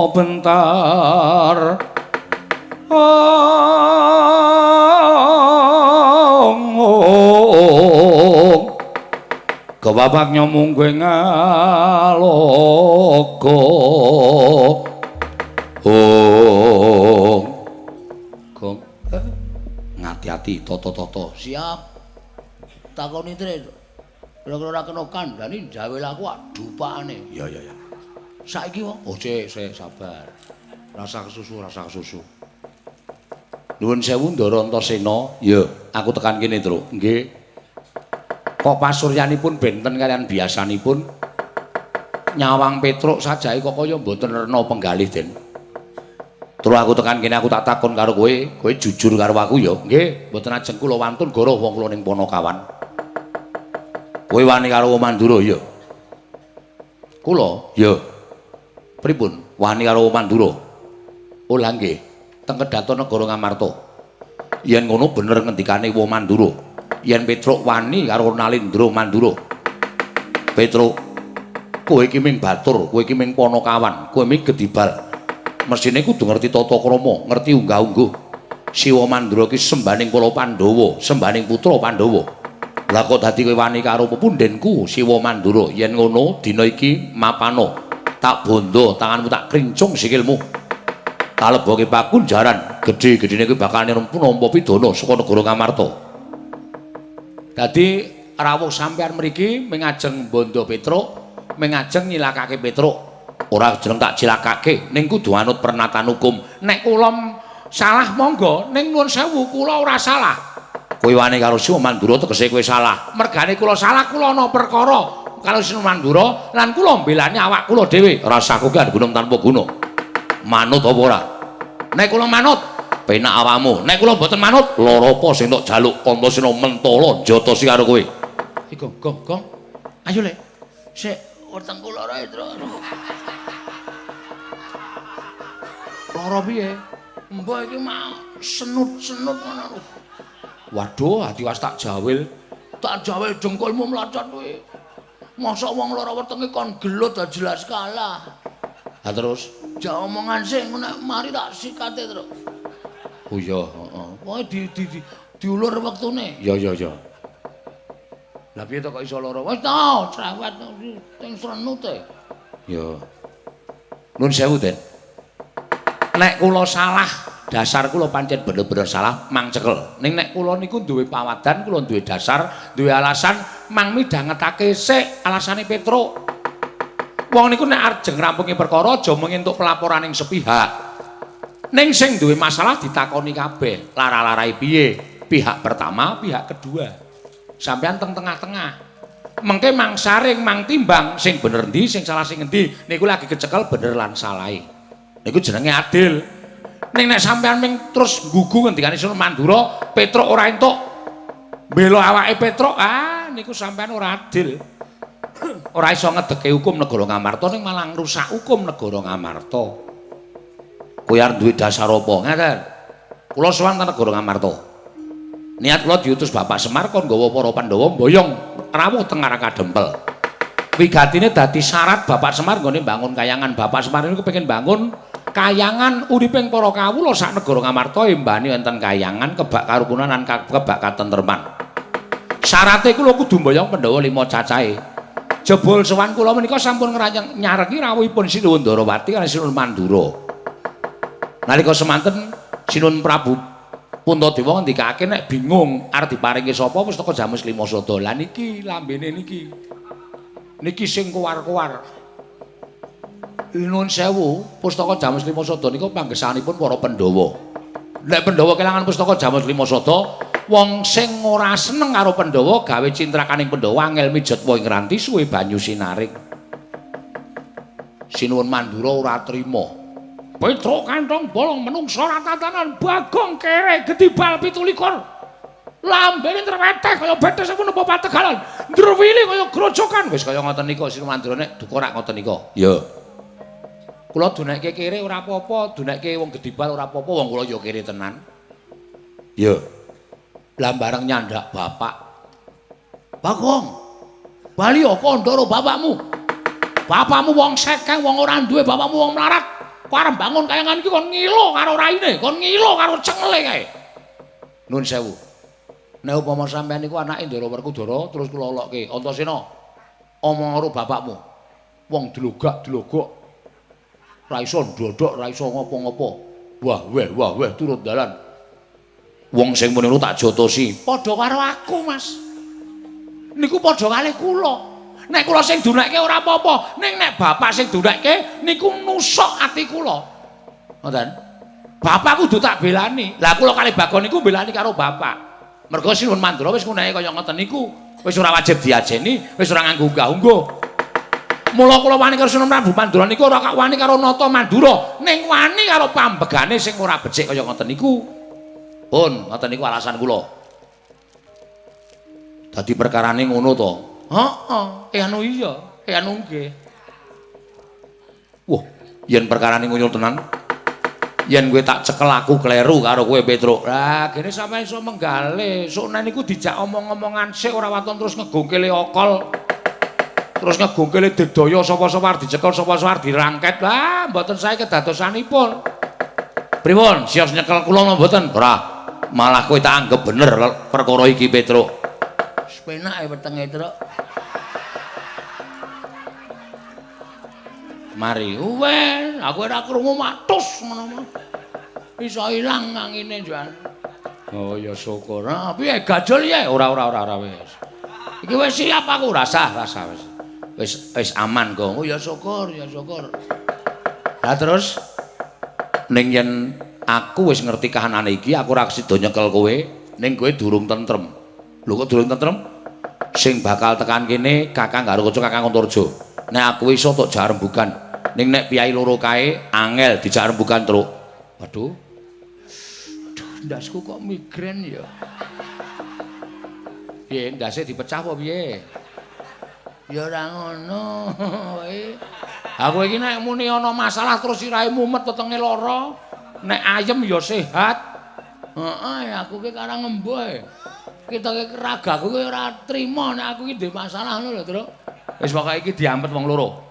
bentar ong kebabaknya mungguh ngaloka ong gong hati-hati toto-toto siap takoni tre kira-kira ora kena kandhani njawil aku dupakane. Ya ya ya saiki wae oh sik sik sabar rasa kesusu rasa kesusu. Nuwun sewu Ndara Antasena. Ya aku tekan kene Truk. Nggih. Kok pasuryanipun benten kalian biasanipun nyawang Petruk sajae kok kaya mboten rena penggalih Den. Terus aku tekan kene aku tak takon karo kowe, kowe jujur karo aku ya. Nggih, mboten ajeng kula wantun goroh wong kula ning Ponokawan. Kowe wani karo Mandura ya? Kula? Ya. Pripun? Wani karo Mandura? Oh lha nggih, teng Kedaton Negara Ngamarta. Yen ngono bener ngendikane Wa Mandura. Yen Petruk wani karo Nalendra Mandura. Petruk, kowe iki ming batur, kowe iki ming Ponokawan, kowe ming gedibal. Mesthine kudu ngerti tata krama, ngerti unggah-ungguh. Siwa Mandura ki sembaning para Pandhawa, sembaning putra Pandhawa. Lah kok dadi kowe wani karo pepundhenku Siwa Mandura? Yen ngono dina iki mapana, tak bondo tanganmu tak krincung sikilmu. Tak leboke pakunjaran, gedhe-gedhene kowe bakal nampa pidana saka negara Ngamarta. Dadi rawuh sampeyan mriki ming ajeng bondo Petruk, ming ajeng nyilakake Petruk. Ora jeneng tak cilakake, ning kudu anut pernatan hukum. Nek kula salah monggo, ning nuwun sewu kula ora salah. Kowe wani karo Siwa Mandura tegese kowe salah. Mergane kula salah kula ana perkara karo Siwa Mandura lan kula mbelani awak kula dhewe. Rasaku kan gunung tanpa guna. Manut apa ora? Nek kula manut, penak awakmu. Nek kula mboten manut, lara apa sing tok jaluk Antasena mentala njatosi karo kowe. Iki gong gong. Ayo le. Sik wetengku lara e, Truk. Lara piye? Mbah iki mau senut-senut ngono. Waduh, ati was tak jawil. Tak jawil dengkulmu mlocot kuwi. Mosok wong lara wetenge kon gelut jelas kalah. Lah terus jak omongan sik nek mari tak sikate, Truk. Oh iya, heeh. Pokoke di diulur wektune. Ya ya ya. Lah piye to kok iso lara? Wis ta, cerewet sing srenut e. Ya. Nuwun sewu, Den. Nek kula salah, dasar kula pancen bener-bener salah, mang cekel. Ning nek kula niku duwe pawadan, kula duwe dasar, duwe alasan, mang midhangetake sik alasane Petruk. Wong niku nek arep ngrampungi perkara aja mung entuk pelaporaning sepihak. Ning sing duwe masalah ditakoni kabeh, lara-larae piye? Pihak pertama, pihak kedua. Sampeyan teng tengah-tengah. Mengke mang saring, mang timbang sing bener endi, sing salah sing endi, niku lagi kecekel bener lan salahe. Niku jenenge adil. Ning nek sampean ming terus nggugu ngendikane Sinuwun Mandura, Petruk ora entuk mbela awake Petruk, ah niku sampean ora adil. Ora iso ngedeke hukum negara Ngamarta ning malah ngrusak hukum negara Ngamarta. Kowe arep duwe dasar apa? Ngaten. Kula sowan teng negara Ngamarta. Niat kula diutus Bapak Semar kon nggawa para Pandhawa mboyong rawuh teng Kadempel. Wigatine dadi syarat Bapak Semar nggone mbangun kayangan. Bapak Semar niku kepengin bangun kayangan uriping para kawula sak negara Ngamarta embane wonten kayangan kebak karukunan lan kebak katentreman. Syarate kula kudu mboyong Pandhawa 5 cacahe. Jebul sowan kula menika sampun nyarengi rawuhipun Sinuwun Ndarawati lan Sinuwun Mandura. Nalika semanten Sinuwun Prabu Puntadewa ngendikake nek bingung arep diparingi sapa pustaka Jamus Lima Sada. Lah niki lambene niki. Niki sing kowar-kowar. Nuwun sewu, pustaka Jamus Lima Sada niku panggesanipun para Pandhawa. Nek Pandhawa kelangan pustaka Jamus Lima Sada, wong sing ora seneng karo Pandhawa gawe cintrakaning Pandhawa angel mijet ing ranti suwe banyu sinaring. Sinuwun Mandura ora trima. Petruk kantong bolong menungsa ratatanan Bagong kere gedibal 27. Lambene treweteh kaya betes menapa pategalan. Ndrewili kaya grojokan. Wis kaya ngoten nika Sinuwun Mandura nek duka rak ngoten nika. Ya. Kula dunekke kere ora apa-apa, dunekke wong gedibal ora apa-apa, wong kula ya kere tenan. Ya. Lah bareng nyandak bapak. Bagong. Bali ya kandha karo bapakmu. Bapakmu wong sekeng, wong ora duwe, bapakmu wong melarat. Kok arep bangun kayangan iki kon ngilo karo raine, kon ngilo karo cengele kae. Nuwun sewu. Nek upama sampean niku anake Ndara Werkudara terus kula lokke, Antasena. Omong karo bapakmu. Wong dlogak-dlogok. Ra iso ndodhok, ra iso ngopo-ngopo. Wah weh turut dalan. Wong sing muni ngono tak jotosi. Padha karo aku, Mas. Niku padha kalih kula. Nek kula sing dunekke ora apa-apa, ning nek bapak sing dunekke niku nusuk ati kula. Ngoten. Bapak kudu tak belani. Lah kula kalih Bagong niku belani karo bapak. Mergo Sinuwun Mandura wis ngunehi kaya ngoten niku. Wis ora wajib diajeni, wis ora nganggo unggah-ungguh. Mula kula wani karo Sinuwun Prabu Mandura niku ora kak wani karo Nata Mandura, ning wani karo pambegane sing ora becik kaya ngoten niku. Pun, ngoten niku alasan kula. Dadi perkarane ngono to. Heeh, anu iya, anu nggih. Wah, yen perkarane ngono tenan. Yen kowe tak cekel aku kleru karo kowe Petruk. Lah, gene sampeyan iso menggale. Sukne niku dijak omong-omongan sik ora waton terus ngegongkele okol. Terus ngegongkele digdaya sapa-sapa arep dicekel, sapa-sapa arep dirangket. Lah, mboten sae kedadosanipun. Pripun? Sios nyekel kula napa mboten? Ora. Malah kowe tak anggap bener perkara iki Petruk. Penak wetenge, Truk. Mari, wes, aku ora krungu matus ngono mah. Iso ilang angine, Jan. Oh ya syukur. Ah, piye gajul ya? Ora wis. Iki wis siap aku, rasah wis. Wis aman kok. Oh ya syukur, ya syukur. Lah terus ning yen aku wis ngerti kahanane iki, aku ora sida nyekel kowe, ning kowe durung tentrem. Lho kok durung tentrem? Sing bakal tekan kene Kakang Garukaca, Kakang Antarja. Nek aku iso tok jak rembugan. Ning nek piyai loro kae angel dijak rembugan, Truk. Waduh. Duh, ndasku kok migrain ya. Piye ndase dipecah apa piye? Ya ora ngono wae. Ha kowe iki nek muni ana masalah terus sirahe mumet wetenge lara, nek ayem ya sehat. Heeh, aku ki karang ngemboh. Kita ki ragaku ki ora trima nek aku ki duwe masalah ngono lho, Truk. Wis pokoke iki diampet wong loro.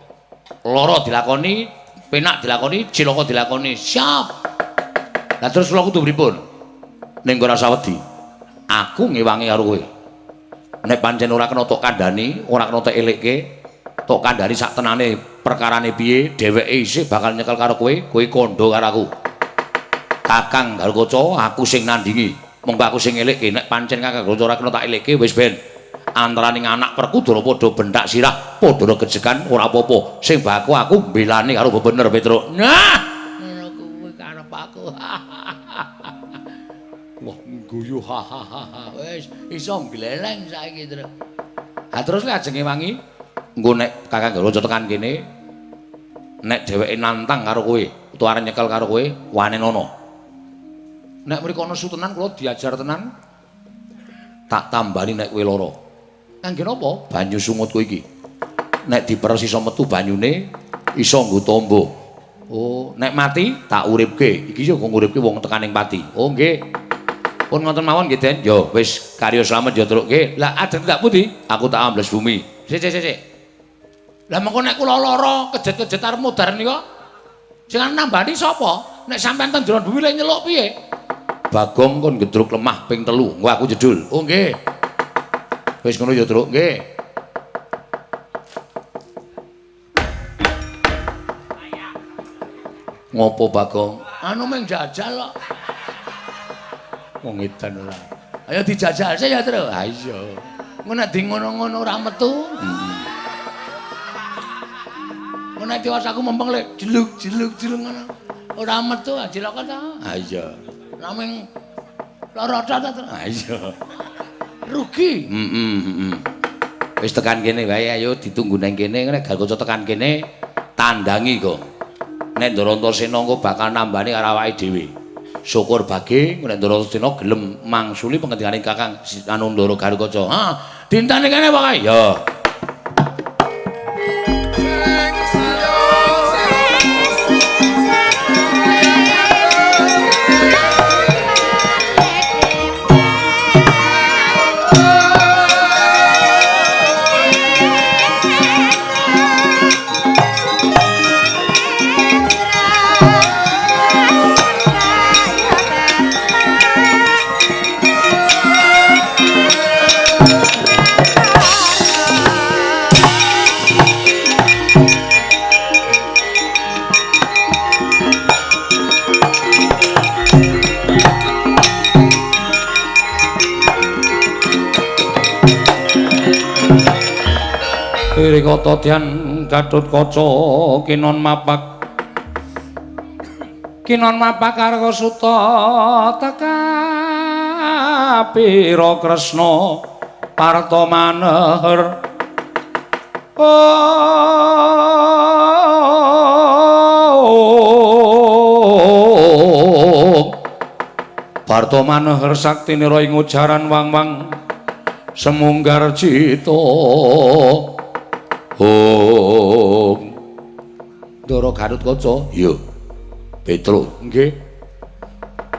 Lara dilakoni, penak dilakoni, cilaka dilakoni. Siap. Lah terus kula kudu pripun? Ning ora usah wedi. Aku ngewangi karo kowe. Nek pancen ora kena tok kandhani, ora kena tok elekke, tok kandhani sak tenane perkarane piye, dheweke isih bakal nyekel karo kowe, kowe kandha karo aku. Kakang Garukaca, aku sing nandingi. Monggo aku sing elekke, nek pancen Kakang Garukaca ora kena tak elekke wis ben. Antaraning anak Werkudara padha benthak sirah, padha regejegan ora apa-apa. Sing baku aku mbelani karo bener Petruk. Nah, ngono kuwi karep aku. Wah, guyu ha ha ha. Wis iso gleleng saiki, Truk. Ha terus lek ajenge wangi engko nek Kakang Garuda tekan kene nek dheweke nantang karo kowe utawa arep nyekel karo kowe wanenono. Nek mriko ana su tenan kula diajar tenan tak tambani nek kowe lara. Kangge napa? Banyu sungutku iki. Nek diperes iso metu banyune iso nggo tombo. Oh, nek mati tak uripke. Iki yo nguripke wong tekaning pati. Oh nggih. Pun ngoten mawon nggih, Den. Yo wis karya slamet yo Truk nggih. Lah ajeng tak pundi? Aku tak ambles bumi. Sik sik sik. Lah mengko nek kula lara kejet-kejet arep mudhar nika sing nambani sapa? Nek sampean teng jero bumi lek nyeluk piye? Bagong kon gedruk lemah ping 3. Engko aku jedul. Oh nggih. Wis ngono ya, Truk. Nggih. Ngopo Bagong? Anu mung jajal kok. Wong edan ora. Ayo dijajal sik ya, Truk. Ha iya. Engko nek di ngono-ngono ora metu. Heeh. Engko nek tiwas aku mempeng lek jeluk-jeluk-jeluk ngono. Ora metu cilaka ta. Ha iya. Namung lara ta, Truk. Ha iya. Rugi. Heeh, heeh. Wis tekan kene wae ayo ditunggu nang kene nek Garuda tekan kene tandangi kok. Nek Ndarantasena engko bakal nambani karo awake dhewe. Syukur bage nek Ndarantasena gelem mangsuli pengendikane Kakang anu Ndara Garukaca. Ha, dintane kene pokoke. Ya. Rikata dyan Gatotkaca kinon mapak kinon mapak Karkasuta tekapira Kresna Parta maneher. Parta maneher saktinira ing ujaran wang-wang semunggar cita. Hong Ndara Gatotkaca. Iya. Petruk. Nggih.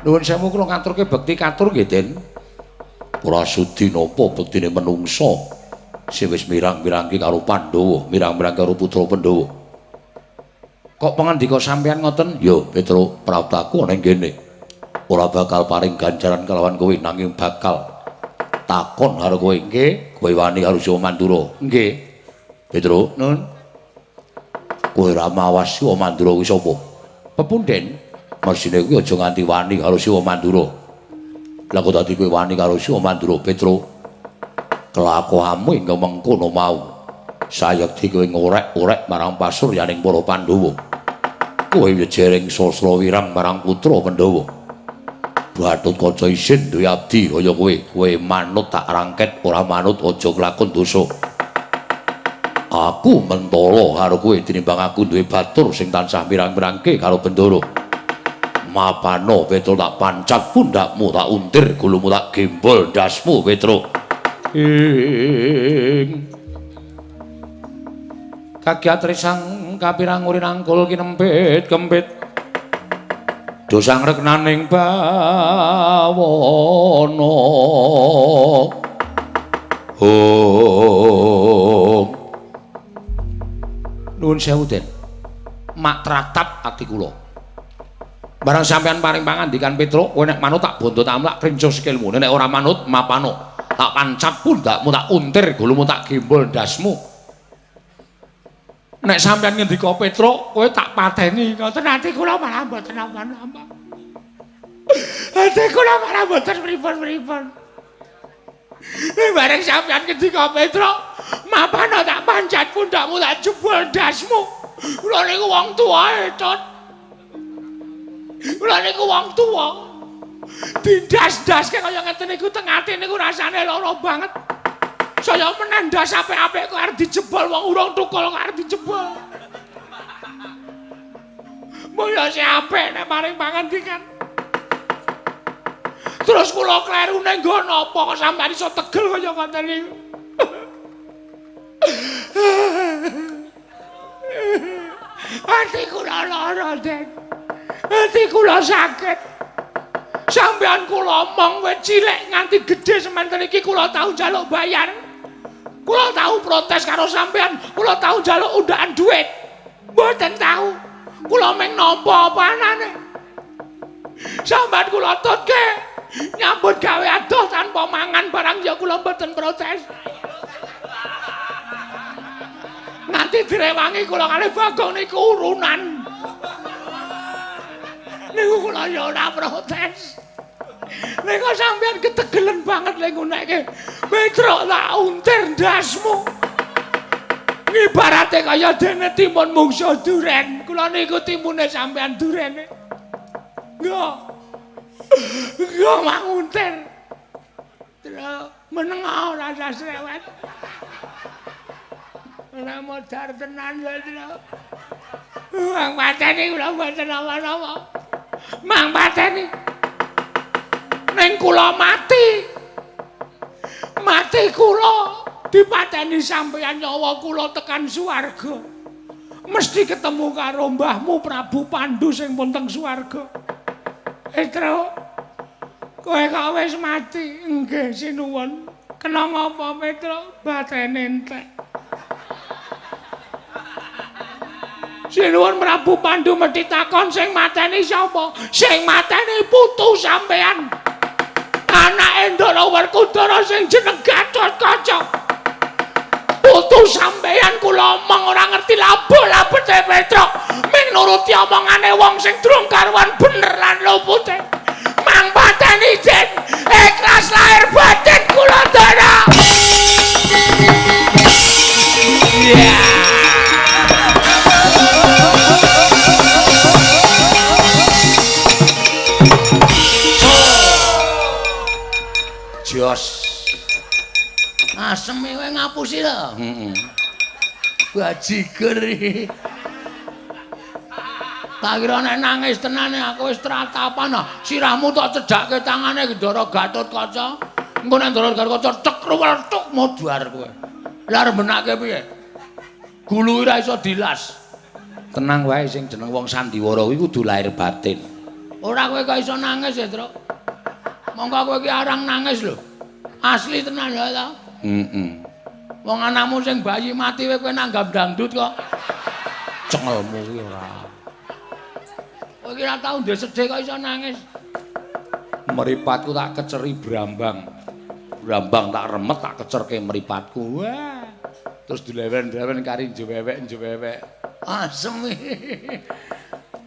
Nuwun sewu kula ngaturke bekti katur nggih, Den. Ora sudi napa bektine menungsa sing wis mirang-mirangke karo Pandhawa, mirang-mirangke karo putra Pandhawa. Kok pangandika sampeyan ngoten? Ya, Petruk, praptaku ana ing kene. Ora bakal paring ganjaran kelawan kowe nanging bakal takon karo kowe. Nggih, kowe wani karo Siwa Mandura. Nggih. Petruk, nun. Kowe ora mawas Siwa Mandura kuwi sapa? Pepunden? Mesine kuwi aja nganti wani karo Siwa Mandura. Lah kok dadi kowe wani karo Siwa Mandura, Petruk? Kelakuanmu ingkang mengkono mau. Sayekti kowe ngorek-orek marang pasuryaning para Pandhawa. Kowe jering sastra wirang marang putra Pandhawa. Gatotkaca isin duwe abdi kaya kowe. Kowe manut tak rangket, ora manut aja kelakon dosa. Aku mentala karo kowe tinimbang aku duwe batur sing tansah mirang-mirangke karo Bendara. Mapano Petruk tak pancat pundakmu, tak untir gulumu, tak gembol ndasmu Petruk. Ing kagiat risang kapirang urinangkul kinempit kempit dosang reknaning bawana. Hong Nuwun sewu, Den. Mak tratap ati kula. Barang sampean paring pangandikan Petruk, kowe nek manut tak bondo tak amlak krinco sikilmu. Nek ora manut mapano. Tak pancat pundakmu, tak untir gulumu, tak gembol ndasmu. Nek sampean ngendika Petruk, kowe tak pateni. Ngoten ati kula malah mboten napa-napa. Ati kula malah mboten pripun-pripun. Nek bareng sampean ngendika Petruk, mapano tak pancat pundakmu, tak jebol ndasmu. Kula niku wong tuwa, Tot. Kula niku wong tuwa. Dindas-ndaske kaya ngeten niku teng ati niku rasane lara banget. Saya meneh ndas apik-apik kok arep dijebol wong urung tukul kok arep dijebol. Mbok ya sing apik nek paring pangandikan. Terus kula klerune nggo napa kok sampeyan iso tegel kaya ngoten niku. Ati kula lara, Den. Ati kula sakit. Sampeyan kula omong wit cilik nganti gedhe semanten iki kula tau njaluk bayar. Kula tau protes karo sampeyan, kula tau njaluk undhakan dhuwit. Mboten tau. Kula mung nampa apa anane. Sampeyan kula tutke nyambut gawe adoh tanpa mangan barang ya kula mboten protes. Nganti direwangi kula kalih Bagong niku urunan. Niku kula ya ora protes. Niku sampeyan ketegelen banget lek ngunekke. Petruk tak untir ndasmu. Ibarate kaya dene timun mungsuh duren. Kula niku timune sampeyan durene. Nggo. Nggo manguntir. Truk meneng ora usah srewet. Ora modar tenan lho, Truk. Mang pateni kula mboten napa-napa. Mang pateni. Ning kula mati. Mati kula dipateni sampeyan nyawa kula tekan swarga. Mesti ketemu karo mbahmu Prabu Pandu sing pun teng swarga. Truk. Kowe kok wis mati? Nggih, sinuwun. Kena ngapa, Petruk? Batene entek. Sinuwun Prabu Pandu mesti takon sing mateni sapa? Sing mateni putu sampean. Anake Ndara Werkudara sing jeneng Gatotkaca. Putu sampean kula omong ora ngerti labuh-labete Petruk. Ming nuruti omongane wong sing durung karuan bener lan lupute. Mang pateni Den, ikhlas lahir batin kula Ndara. Yeah. Jos. Asem kowe ngapusi to. Heeh. Bajigur iki. Tak kira nek nangis tenan aku wis tratapan. Sirahmu tok cedhakke tangane Ndara Gatotkaca. Engko nek Ndara Gatotkaca tek ruwel tuk modar kowe. Lah arep benake piye? Gulu ora iso dilas. Tenang wae sing jeneng wong sandiwara kuwi kudu lahir batin. Ora kowe kok iso nangis ya, Truk. Monggo kowe iki arang nangis lho. Asli tenan ya ta? Heeh. Wong anakmu sing bayi mati kowe nanggap dangdut kok. Cengelmu kuwi ora. Kowe iki ora tau ndek sedih kok iso nangis. Mripatku tak keceri brambang. Brambang tak remet tak kecerke mripatku. Wah. Terus dilewen-lewen kari njewewek-njewewek. Asem.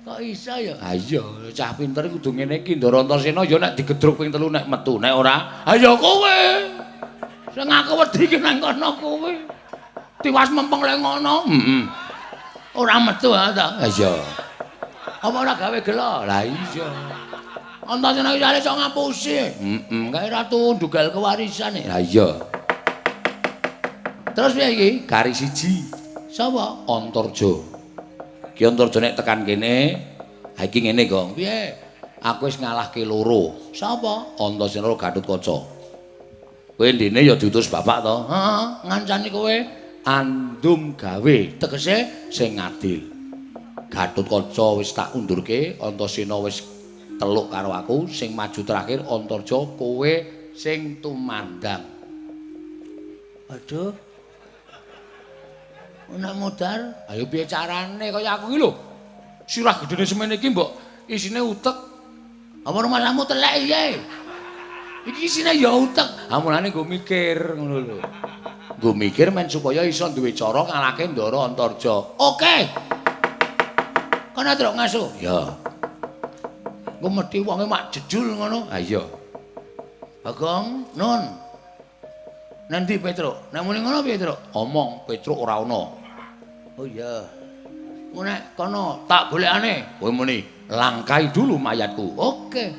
Kok iso ya? Ha iya, cah pinter kudu ngene iki. Ndara Antasena ya nek digedruk ping 3 nek metu, nek ora, ha ya kowe. Sing aku wedi ki nang kono kowe. Tiwas mempeng lek ngono. Heeh. Ora metu ha ta? Ha iya. Apa ora gawe gelo? Lah iya. Antasena iki jare iso ngapusi. Heeh, kae ratu ndugal kewarisan. Lah iya. Terus piye iki? Kari siji. Sapa? Antarja. Ki Antarja nek tekan kene, ha iki ngene, Gong. Piye? Aku wis ngalahke loro. Sapa? Antasena Gatotkaca. Kowe ndene ya diutus bapak to? Heeh, ngancani kowe andum gawe, tegese sing adil. Gatotkaca wis tak undurke, Antasena wis teluk karo aku, sing maju terakhir Antarja kowe sing tumandang. Aduh. Nek modar, ayo piye carane kaya aku iki lho. Sirah gedene semene iki mbok isine utek. Apa rumahmu telek piye? Iki isine ya utek. Ha mulane nggo mikir ngono lho. Nggo mikir men supaya iso duwe cara ngalahke Ndara Antarja. Oke. Kono truk ngaso. Ya. Engko mesti wonge mak jejul ngono. Ha iya. Bagong, Nun. Nanti Petruk, nek muni ngono piye Truk? Omong Petruk ora ana. Oh iya. Nek kono tak golekane, kowe muni langkai dulu mayatku. Oke.